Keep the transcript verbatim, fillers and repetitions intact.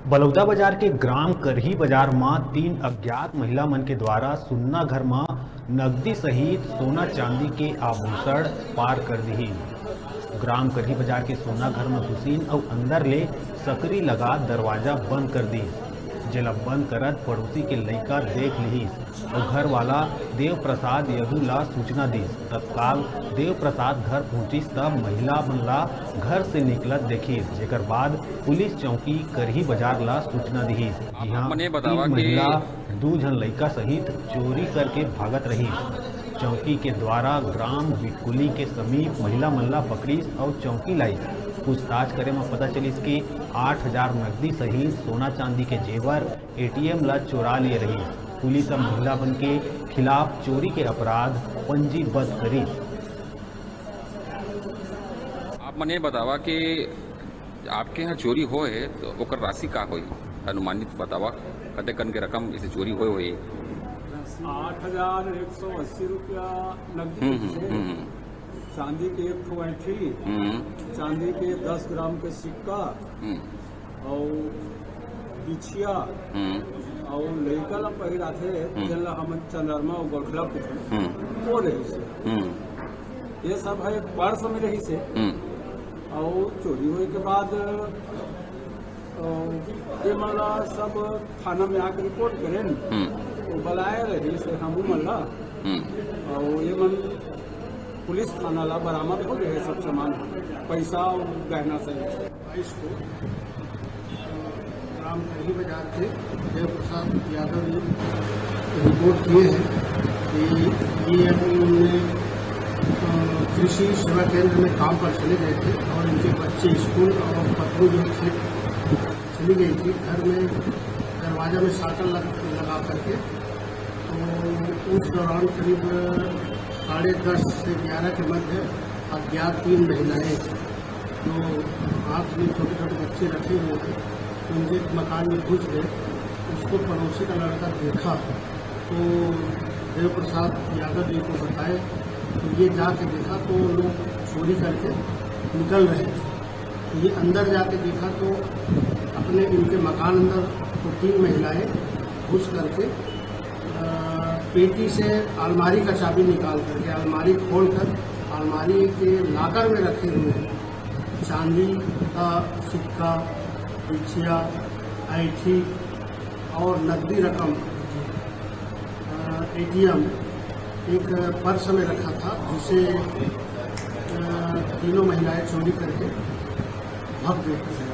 बलौदा बाजार के ग्राम करही बाजार म तीन अज्ञात महिला मन के द्वारा सुन्ना घर म नकदी सहित सोना चांदी के आभूषण पार कर दिहिन। ग्राम करही बाजार के सोना घर म घुसिन अउ अंदर ले सकरी लगा दरवाजा बंद कर दिस, जेला बंद करत पड़ोसी के लइका देख लिहिस। अउ घर वाला देव प्रसाद यदु ला सूचना दिस। तत्काल देव प्रसाद घर पहुंचिस, तब महिला मन ला घर से निकलत देखिस, जेकर बाद पुलिस चौकी करही बाजार ला सूचना दिहिस, जिहां तीन महिला दू झन लइका सहित चोरी करके भागत रहिस। चौकी के द्वारा ग्राम बिटकुली के समीप महिला मन ला पकड़िस अउ चौकी लाइस। पूछताछ करे म पता चलिस कि आठ हजार नकदी सहित सोना चांदी के जेवर एटीएम ला चोरा लिए रहिस। पुलिस ह महिला मन के खिलाफ चोरी के अपराध पंजीबद्ध करिस। आप मन ये बतावा कि आपके यहाँ चोरी होए हे तो ओकर राशि का होई, अनुमानित बतावा, कते कन के रकम इसे चोरी होए होए? आठ हजार एक सौ अस्सी रुपया नकदी हम्म, हम्म, हम्म। चांदी के एक ठो ऐंठी, हम्म। चांदी के दस ग्राम के सिक्का, हम्म। अउ बिछिया, हम्म। अउ लइका ला पहिराथे, हम्म। जेन ला हमन चंद्रमा अउ गौठला कथन, हम्म। वो रहिस हे। हम्म। ये सब ह एक पर्स में रहिस हे। हम्म। अउ चोरी होए के बाद, अ, ये मन ला सब थाना में आके रिपोर्ट करेन। हम्म। वो बलाए रहिस हे हमू मन ला। हम्म। अउ ये मन पुलिस थाना ला बरामद हो गए सब सामान, पैसा अउ गहना सहित। बाईस को, अ, ग्राम करही बाजार के देव प्रसाद यादव जी रिपोर्ट किए हैं कि ये अभी उनने, अ, कृषि सेवा केंद्र में काम पर चले गए थे और इनके बच्चे स्कूल और पत्नी जो खेत चली गई थी, घर में दरवाजा में साटल लग-, लगा करके। तो उस दौरान करीब साढ़े दस से ग्यारह के मध्य अज्ञात तीन महिलाएं जो हाथ में छोटे छोटे बच्चे रखे हुए थे, उनके मकान में घुस गए। उसको पड़ोसी का लड़का देखा, तो देव प्रसाद यादव जी को बताए, तो ये जाके देखा तो लोग चोरी करके निकल रहे थे। तो ये अंदर जाके देखा तो अपने, इनके मकान अंदर वो तीन महिलाएं घुस करके, अ, पेटी से अलमारी का चाबी निकाल करके, अलमारी खोलकर अलमारी के लॉकर में रखे हुए चांदी का सिक्का, बिछिया, ऐंठी और नकदी रकम, अ, एटीएम एक पर्स में रखा था, जिसे, अ, तीनों महिलाएं चोरी करके भाग गई।